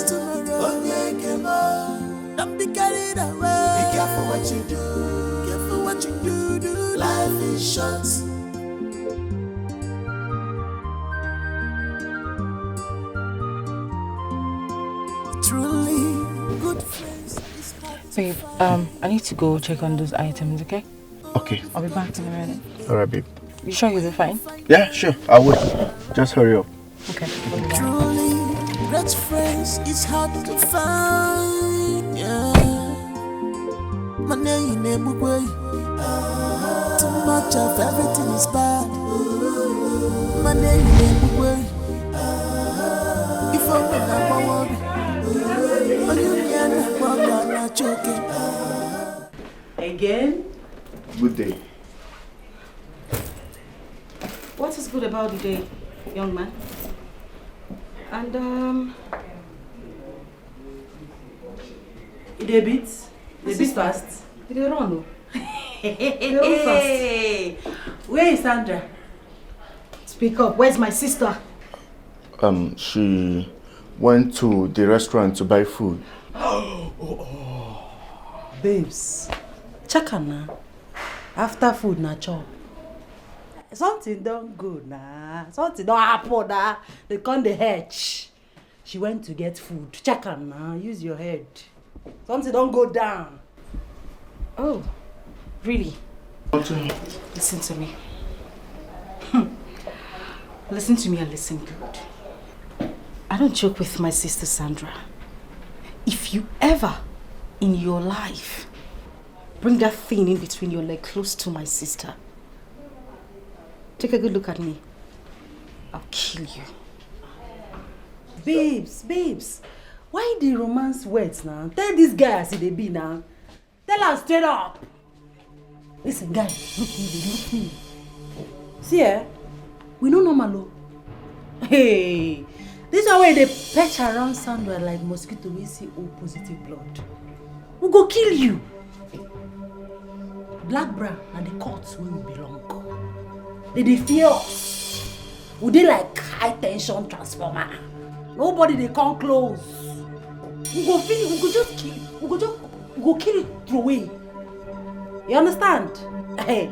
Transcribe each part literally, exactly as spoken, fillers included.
Tomorrow, onye kemo. Don't be carried away. Be careful what you do. Careful what you do, do. Life is short. Truly, good friends is hard to Babe, find. um, I need to go check on those items, okay? Okay. I'll be back in a minute. All right, babe. You sure you'll be fine? Yeah, sure. I will. Just hurry up. Okay. I'll be back. Truly, great friends is hard to find. Yeah. Mana ị na-egbukwe. Too much of everything is bad. Mana ị na-egbukwe. Ife ọma na-agbawa obi. Onye unu ya na-agba ọgụ a na-achọ oke. Again? Good day. What is good about the day, young man? And, um, e dey beat? E dey beat fast? E dey run o. E dey run fast. Hey! Where is Sandra? Speak up. Where's my sister? Um, she went to the restaurant to buy food. Oh, oh. Babes, check am na. After food na chop. Something don go na. Something don happen na. They come dey hedge. She went to get food. Check am na. Use your head. Something don go down. Oh, really? Listen to me. Listen to me and listen good. I don't joke with my sister Sandra. If you ever in your life bring that thing in between your leg close to my sister, take a good look at me. I'll kill you. Babes, babes, why the romance words now? Tell this guy as e dey be now. Tell am straight up. Listen, guy, look me, look me. See, eh? We no normal o. Hey, this one wey dey perch around Sandra like mosquito wey see O positive blood. We go kill you. Black bra na the cult wey we belong. They dey fear us. We dey like high tension transformer. Nobody dey come close. We go finish, we go just kill, we go just, we go kill it throw away. You understand? Hey,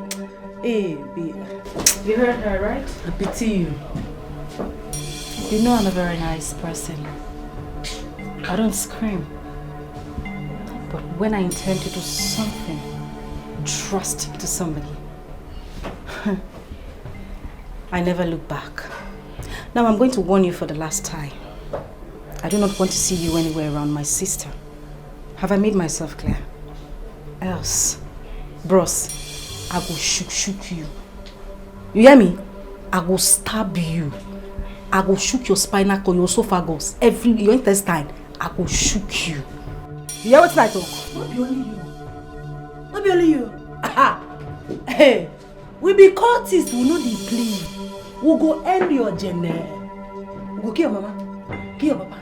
hey, babe. You heard her, right? I pity you. You know I'm a very nice person. I don't scream. But when I intend to do something drastic to somebody, I never look back. Now I'm going to warn you for the last time. I do not want to see you anywhere around my sister. Have I made myself clear? Else, bros, I go shook shook you. You hear me? I go stab you. I go shook your spinal cord, your esophagus, every your intestine. I go shook you. You hear wetin I talk? No be only you. No be only you. Hey, we be cultists, we no dey play. We go end your journey. We go kill your mama, kill your papa,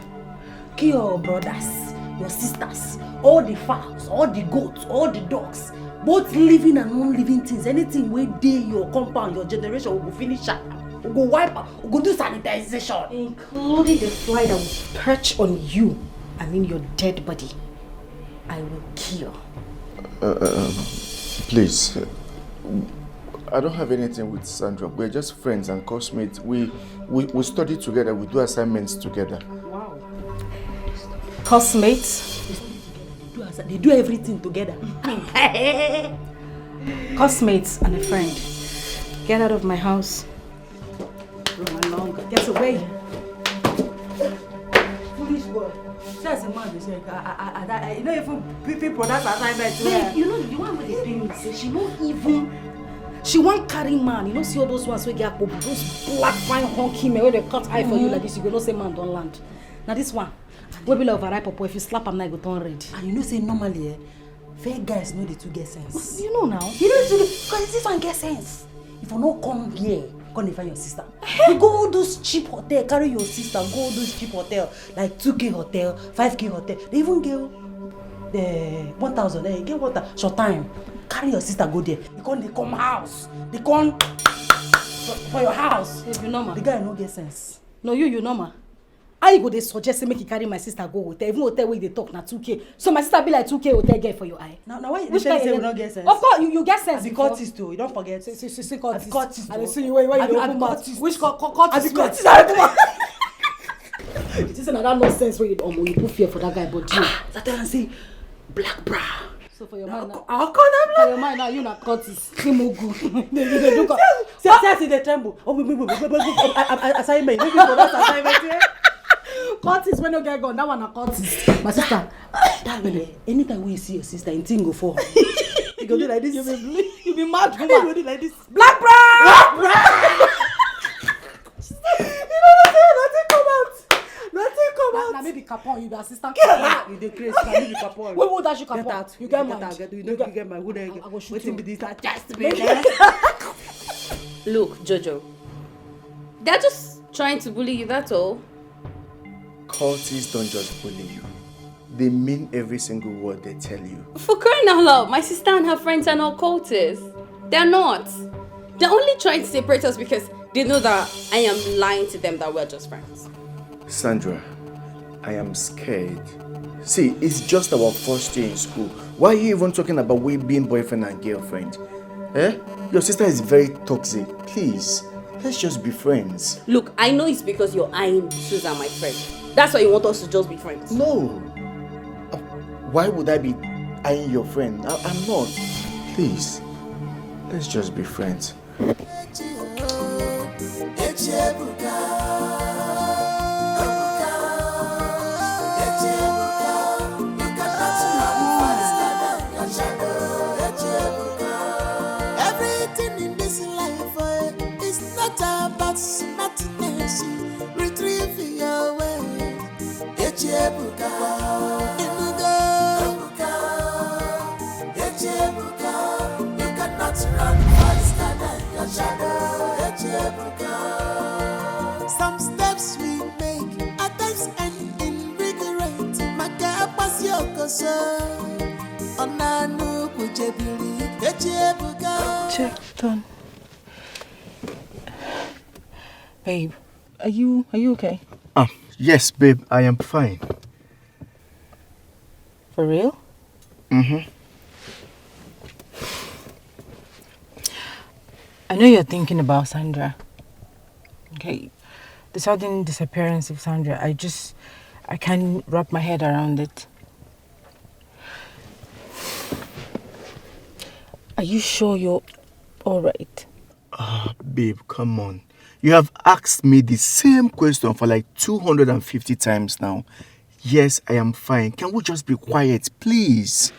kill your brothers, your sisters, all the fowls, all the goats, all the dogs, both living and non-living things. Anything wey dey your compound, your generation, we go finish am. We go wipe am. We go do sanitization. Including the fly that will perch on you, I mean your dead body. I will kill. Uh, uh, um, please. I don't have anything with Sandra. We're just friends and classmates. We, we, we study together. We do assignments together. Wow. Classmates? They do, as- they do everything together. Classmates and a friend. Get out of my house. Run along. Get away. Foolish boy. See as a man dey say, I, I, I, I, you know, even pe- people that assignment. Babe, you know the one wey dey pain me say she no even. She wan carry man. You know, see all those ones wey get akpo, those black fine honky men wey dey cut eye for you like this. You go know say man don land. Na this one wey be like overripe pawpaw. If you slap am now, e go turn red. And you know say normally, eh, fair guys no dey too get sense. You know now. You know too get, because this one get sense. If you no come here, come dey find your sister. You go all those cheap hotel, carry your sister, go all those cheap hotel, like two K hotel, five K hotel. They even get the one thousand, eh, get water, short time. Carry your sister go there. You come, they come house. They come for, for your house. Babe, you normal. The guy no get sense. No, you, you normal. How you go dey suggest say make you carry my sister go hotel? Even hotel wey you dey talk na two K. So my sister be like two K hotel girl for your eye? Now, now why you Which tell me kind say we elef- no get sense? Of course, you, you get sense I be before. Cultist o, you don forget. See, see, see, see, cultist. I be cultist I dey o. See you where, where I you be, dey I be open mouth. Cultist. Which cul-, cul-, cultist I be be cultist. You see, na that nonsense wey you, omo, you put fear for that guy body. Ah, I tell am say black bra. So for your mind now, I'll call them for your mind now, you na cultist. Kimugu. You dey do cul-, see, see, see, see, dey tremble. Oh, me, me, me, me, me, me, me, I, I, I, assignment. Maybe for that assignment, yeah? Cultist wey no get gun, that one na cultist. My sister, that one, eh, anytime wey you see your sister, him thing go fall. You go do like this. You be, you be mad woman. You go do like this. Black bra! Black bra! You know what I'm saying? Nothing come out. Nothing come out. Na me be capon, you be assistant capon. You dey craze, na me be capon. Who, who dash you capon? Get out. You get mad. Get out. You don't get mad. Who dey? I, I go shoot you. Wetin be this? Just be there. Look, Jojo, they're just trying to bully you, that's all. Cultists don't just bully you. They mean every single word they tell you. For crying out loud, my sister and her friends are not cultists. They're not. They're only trying to separate us because they know that I am lying to them that we're just friends. Sandra, I am scared. See, it's just our first year in school. Why are you even talking about we being boyfriend and girlfriend? Eh? Your sister is very toxic. Please, let's just be friends. Look, I know it's because you're eyeing Susan, my friend. That's why you want us to just be friends. No. Uh, why would I be eyeing your friend? I, I'm not. Please, let's just be friends. Everything in this life, eh, is not about smartness. Retrieve your way. Echi ebuka. Inugo. Echi ebuka. You cannot run faster than your shadow. Echi ebuka. Some steps we make at times end in regret. Maka akpasi okoso. Onanu kujebiri. Echi ebuka. Check done. Babe, are you, are you okay? Ah, yes, babe, I am fine. For real? Mm-hmm. I know you're thinking about Sandra. Okay, the sudden disappearance of Sandra, I just, I can't wrap my head around it. Are you sure you're all right? Ah, babe, come on. You have asked me the same question for like two hundred and fifty times now. Yes, I am fine. Can we just be quiet, please?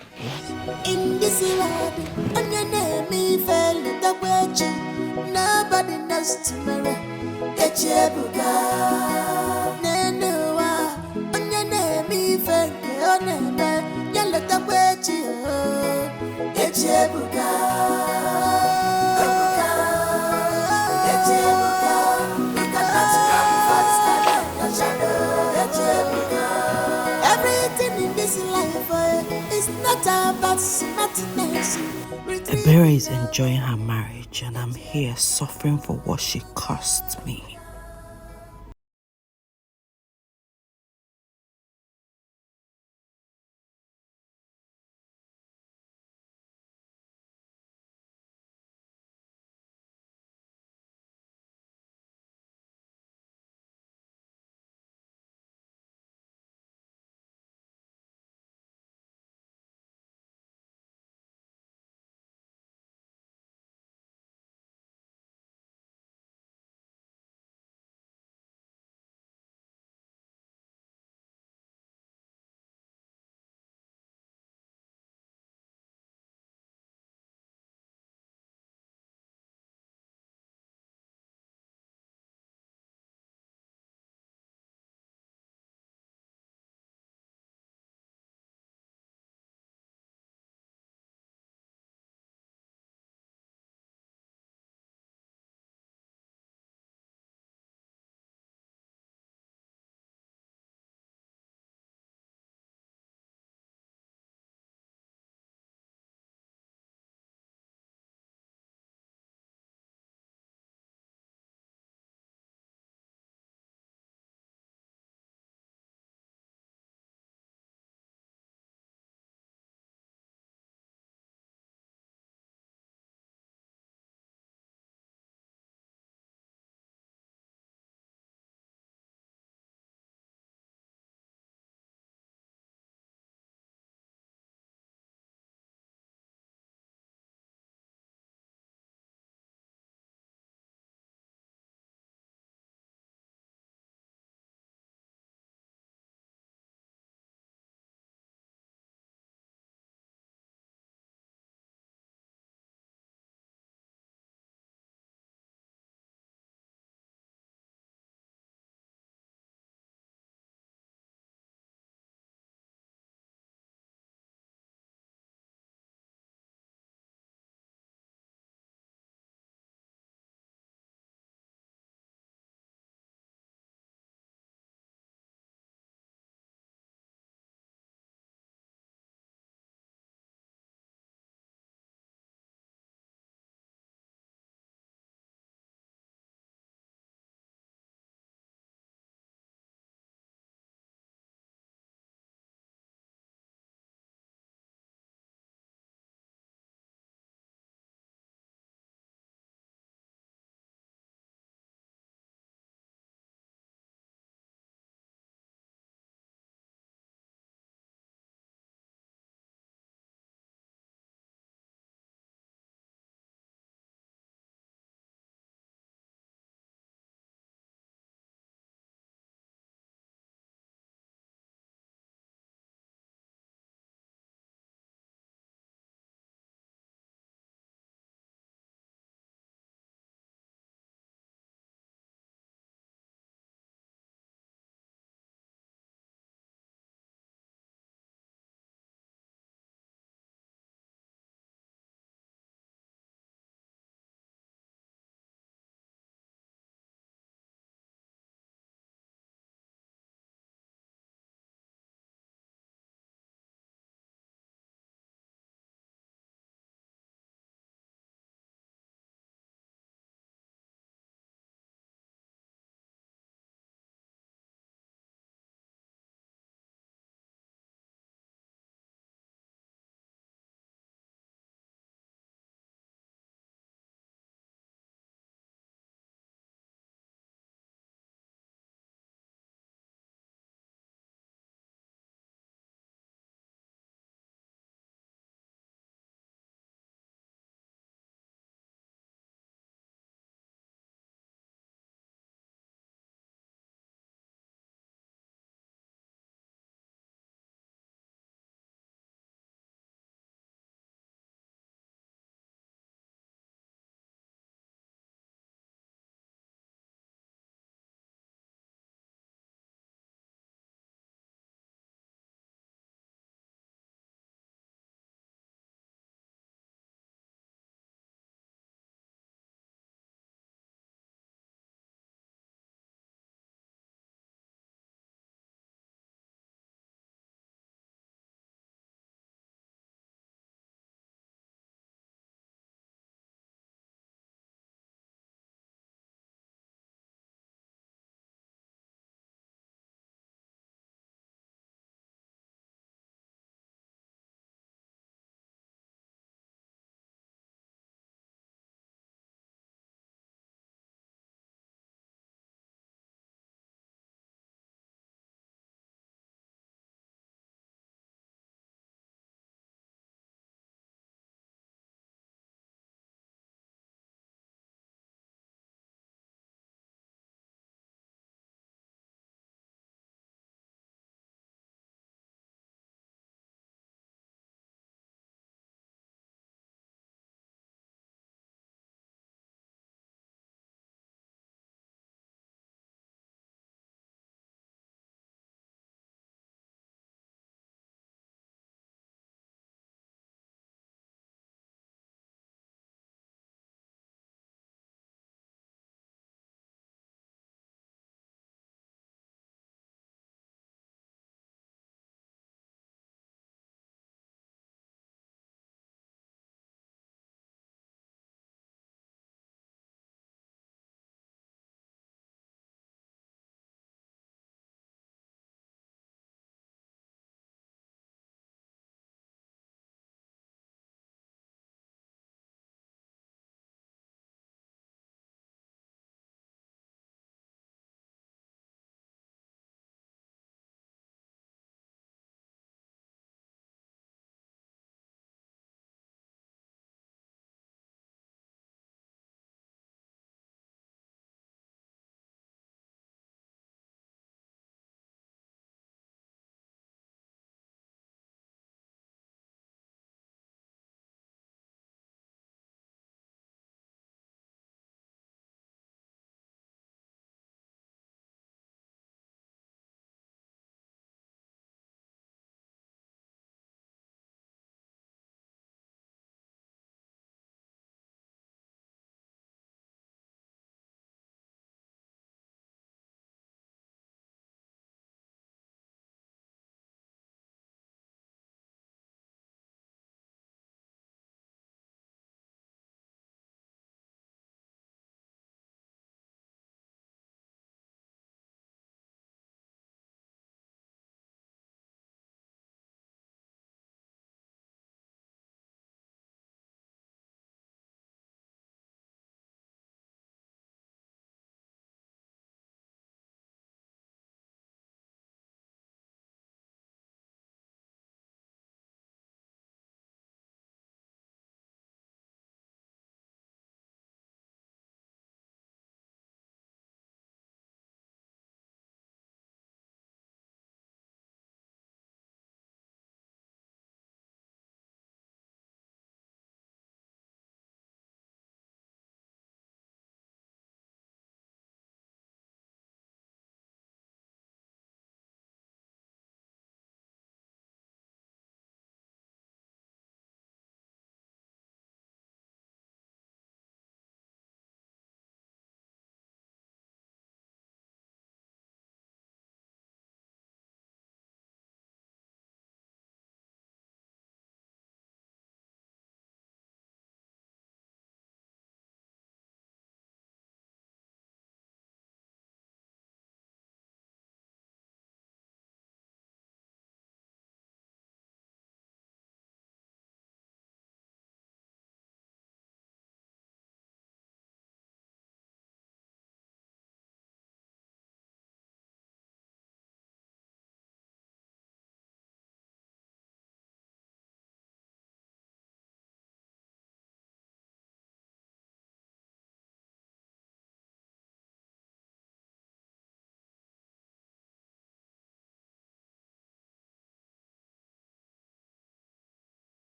In this world, onye na-eme ife letakwa echi. Nobody knows tomorrow. Echi ebuka. N'elu ụwa, onye na-eme ife nke ọ na-eme, ya letakwa echi o. Echi ebuka. Ebuka. Echi ebuka. You cannot run faster than your shadow. Echi ebuka. Everything in this life, eh, is not about smartness. Ebere is enjoying her marriage, and I'm here suffering for what she cost me.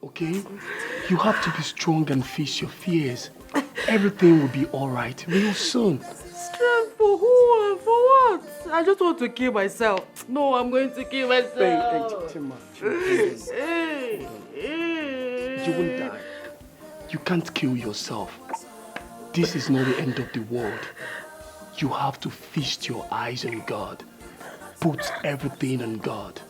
Okay? You have to be strong and face your fears. Everything will be all right real soon. Strength for who and for what? I just want to kill myself. No, I'm going to kill myself. Hey, hey, Chima, Chima, please. Hey, hey. You won't die. You can't kill yourself. This is not the end of the world. You have to feast your eyes on God. Put everything on God.